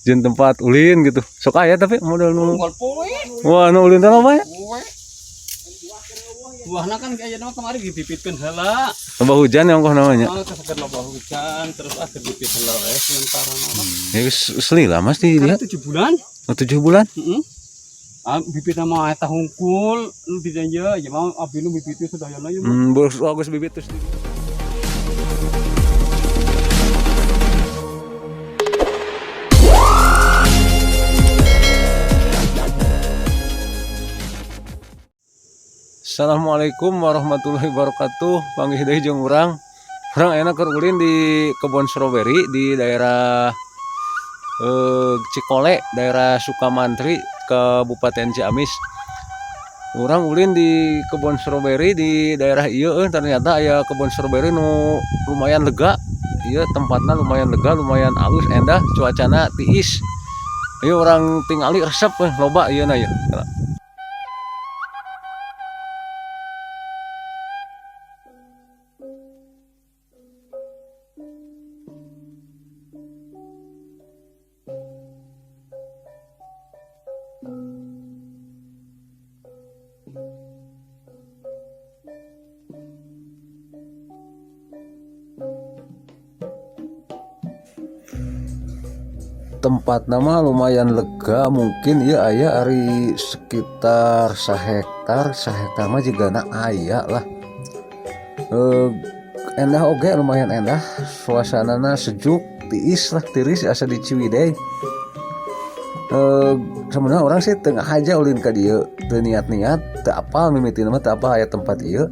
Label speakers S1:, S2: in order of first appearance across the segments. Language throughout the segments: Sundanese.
S1: Jeung tempat ulin gitu. Sok aya tapi model nu.
S2: Unggal poe.
S1: Wah, nu ulin teh loba ya.
S2: Poe. Buahna kan kayaknya mah kemarin dibibitkeun heula.
S1: Loba hujan ya ongkoh namanya.
S2: Oh, keseger loba hujan terus ah dibibit heula we sementara mah.
S1: Ya geus lila Mas di
S2: Karena
S1: dia.
S2: 7 bulan.
S1: Oh, 7 bulan.
S2: Heeh. Ah, bibit sama eta hungkul nu di dieu ya mau abdi nu bibit sedayana ieu mah.
S1: Bos bagus bibit terus. Assalamualaikum warahmatullahi wabarakatuh. Panggih deui jeung urang. Urang ayeuna keur ulin di kebun stroberi di daerah Cikole, daerah Sukamantri, Kabupaten Ciamis. Urang ulin di kebun stroberi di daerah ieu ternyata aya kebun stroberi nu lumayan lega. Ieu tempatna lumayan lega, lumayan alus, endah, cuacana tiis. Ieu urang tingali resep loba ieu na ieu. Tempat nama lumayan lega, mungkin ya aya ari sekitar sahektar, sahektar mah jigana aya lah. Endah oge lumayan endah, suasanana sejuk, tiis lah, tiris asa di Ciwidey. Sebenarnya orang sih tengah aja ulin ka dieu, teu niat-niat, teu apal mimitina mah teu apal aya tempat ieu.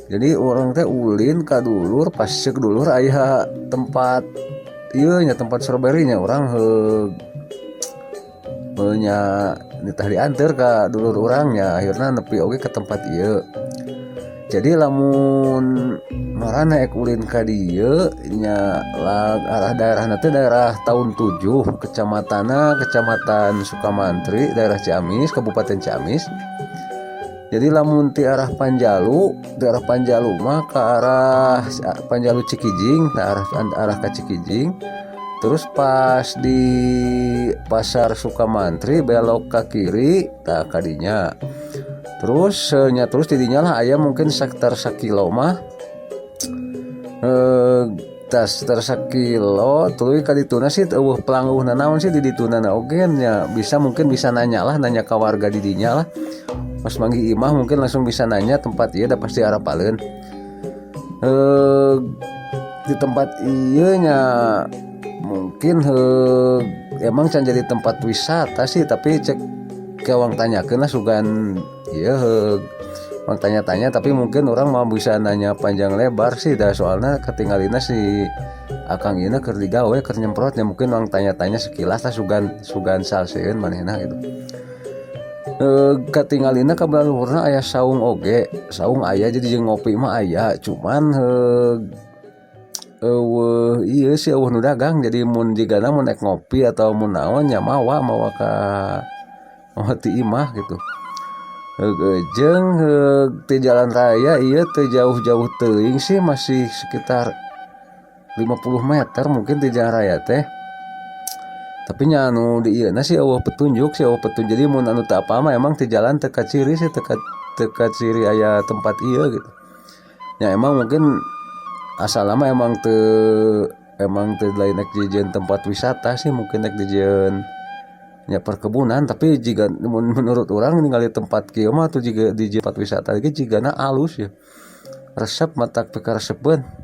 S1: Jadi orang teh ulin ka dulur, pas ceuk dulur aya tempat ieu nya, tempat stroberinya orang heug nya nitah diantar ka dulur urang nya, akhirna nepi oge ke tempat ieu. Jadi lamun marana ek ulin ka dieu nya arah daerahna teh daerah tahun 7, kecamatanna Kecamatan Sukamantri, daerah Ciamis, Kabupaten Ciamis. Jadi lamun ti arah Panjalu, daerah Panjalu mah ke arah Panjalu Cikijing, ke arah ka Cikijing. Terus pas di Pasar Sukamantri belok ke kiri, tah kadinya. Terus nya terus tidinya lah aya mungkin sekitar sakilo mah. Tas sekitar sakilo tuluy ka dituna sih eueuh pelang eueuh nanaon sih di dituna na oge nya, bisa mungkin bisa nanya lah, nanya ka warga di dinya lah. Pas manggih imah mungkin langsung bisa nanya tempat ieu da pasti arapaleun. Di tempat ieu nya mungkin emang can jadi tempat wisata sih, tapi cek kewang tanyakeun lah sugan ieu wang tanya-tanya, tapi mungkin orang mau bisa nanya panjang lebar sih dah, soalnya ketinggalina si akang ieu keur digawe keur nyemprotnya, mungkin wang tanya-tanya sekilas lah sugan salseun manehna gitu. Katingalina ka baluhurna aya saung oge, saung aya jadi jeung ngopi mah aya, cuman eueuh ieu sih eueuh nu dagang, jadi mun jigana mun ek ngopi atau mun naon nya mawa ka mawa ti imah gitu. Jeung ti jalan raya ieu teu jauh-jauh teuing sih, masih sekitar 50 meter mungkin ti jalan raya teh. Tapi nya anu di ieu na sih eueuh petunjuk sih, eueuh petunjuk. Jadi mun anu teu apa mah emang ti jalan teu kaciri sih, teu kaciri aya tempat ieu gitu. Nya emang mungkin asalna mah emang teu lain rek dijieun tempat wisata sih, mungkin rek dijieun nya perkebunan, tapi jika mun menurut orang ningali tempat kieu mah tuh jiga di tempat wisata ge jigana alus ya. Resep matak pikaresepeun.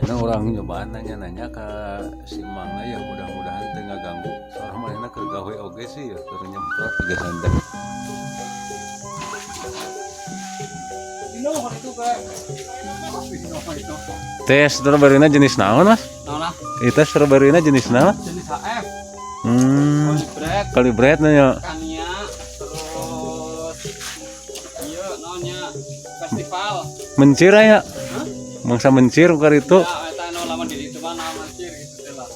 S1: Ayeuna urang nyobaan nanya-nanya ka si Mangna ya, mudah-mudahan teu ngaganggu. Soalna manehna keur gawe oge sih ya, keur nyemprot juga santai. Teh strawberry jenis naon, Mas?
S2: Naon lah?
S1: Itu strawberry jenis naon?
S2: Jenis HF. Kalibret.
S1: Kalibret nya.
S2: Kania, terus iya naonnya festival.
S1: Mencir ya? Mangsa mencir ukar itu.
S2: Ya, eta anu lamun di ditu mah naon mencir gitu teh lah.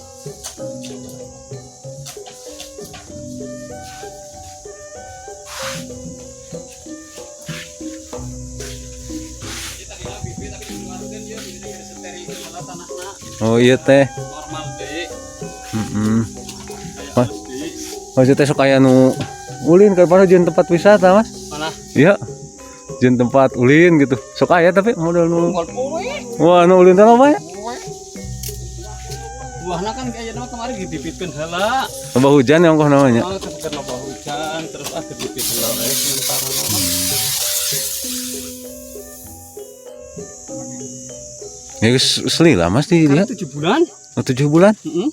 S2: Jadi tadina bibit tapi dikeluarkeun ieu bibitnya geus steril heula tanahna.
S1: Oh iya teh.
S2: Normal deui.
S1: Heeh.
S2: Kayak
S1: Mas.
S2: halus deui.
S1: Maksudnya sok aya nu ulin ka mana jeung tempat wisata, Mas?
S2: Mana?
S1: Iya. Jeung tempat ulin gitu. Sok aya tapi model nu.
S2: Unggul poe.
S1: Wah, nu ulin teh loba ya?
S2: Buahna kan kayaknya mah kemarin dibibitkeun heula.
S1: Loba hujan ya ongkoh namanya.
S2: Oh, terus loba hujan terus ah dibibit heula we sementara mah.
S1: Ya geus lila Mas di dia.
S2: Karena 7 bulan.
S1: Oh, 7 bulan.
S2: Heeh.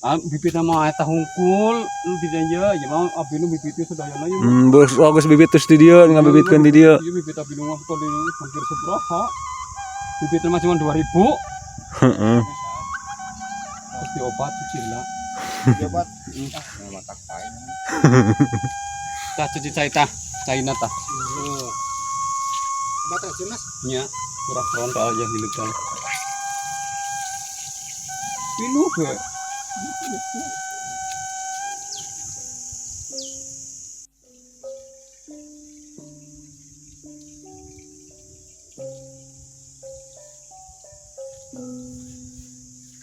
S2: Ah, bibit mah eta hungkul nu di dieu ya mah abi nu bibit sadayana ieu.
S1: Bos bagus bibit terus di dieu ngabibitkeun di dieu.
S2: Ieu bibit abi nu mah kali hampir sabaraha. Bibit mah cuma 2000.
S1: Heeh.
S2: Terus diobat cuci lah.
S3: Diobat.
S2: Heeh.
S3: Ah, matak pae.
S2: Tah cuci cai tah, caina tah.
S3: Obat racun, Mas.
S2: Nya, kurang frontal aja hilegan. Pinuh ge.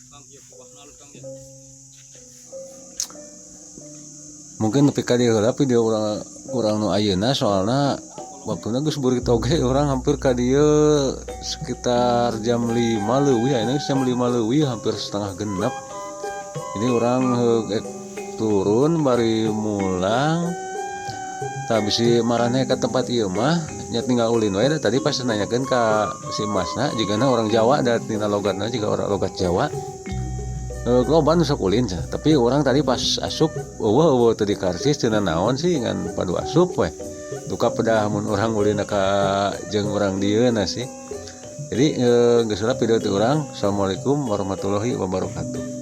S2: Kang, ieu buahna alus, Kang, ya.
S1: Mungkin nepi ka dieu heula video urang urang nu ayeuna, soalna waktuna geus burit oge. Urang hampir ka dieu sekitar jam 5 leuwih, ayeuna geus jam 5 leuwih, hampir setengah genep. Ini urang turun bari mulang tah bisi maraneh ka tempat ieu mah nya tinggal ulin wae da. Tadi pas nanyakeun ka si masna jigana orang Jawa da, tina logatna juga orang logat Jawa. Loba nu sok ulin cenah, tapi urang tadi pas asup eueuh eueuh teu di karcis cenah naon sih, ngan padu asup we. Duka pedah mun urang ulin ka jeung urang dieuna sih. Jadi geus lah video ti urang. Assalamualaikum warahmatullahi wabarakatuh.